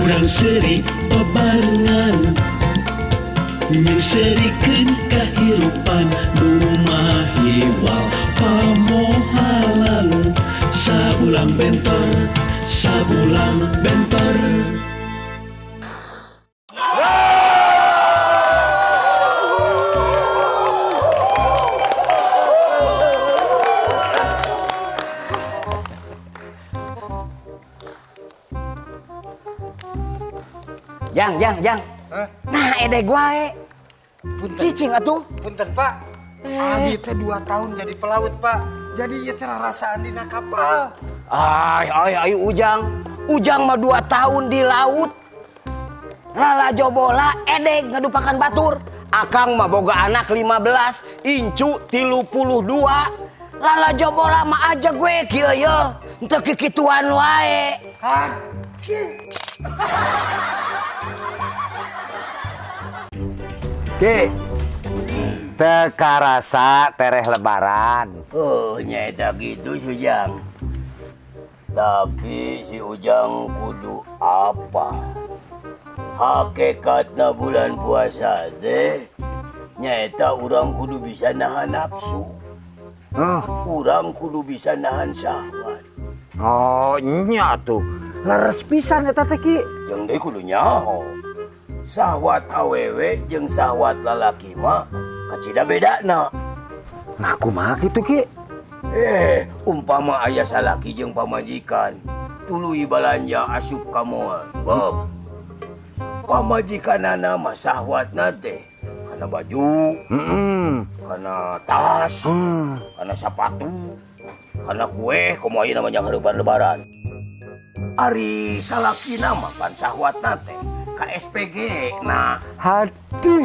Urang seuri babarengan, Nyeungseurikeun kahirupan nu mahiwal pamohalan. Sabulang bentor, sabulang bentor. Jang, jang, jang. Hah? Nah, edeg wae. Punten. Cicing atuh. Punten, Pak. Abi teh 2 tahun jadi pelaut, Pak. Jadi ieu teh rarasaan dina kapal. Ay, ay, ay, Ujang. Ujang mah 2 tahun di laut. Lalajo bola edeg ngadupakan batur. Akang mah boga anak 15, incu 32. Lalajo bola mah aja gue kieu ye. Henteu kikituan wae. Hadi. Ki, teu karasa tereh lebaran. Oh, nyaeta gitu si Ujang. Tapi si Ujang kudu apa? Hakikatna bulan puasa teh nyaeta urang kudu bisa nahan nafsu. Oh. Urang kudu bisa nahan syahwat. Oh, nya tuh. Leres pisan eta teh, Ki. Jeung deui kudu nyaho. Syahwat awewe jeung syahwat lalaki mah kacida bedana. Nah, kumaha kitu, Ki? Umpama aya salaki jeung pamajikan, tuluy balanja asup ka moal. Beb. Pamajikanana mah syahwatna teh kana baju, kana tas, kana sapatu, kana kue, komo ayeuna mah jang hareupan lebaran. Ari salakina mah pan syahwatna teh ka SPG. Nah, Hadi.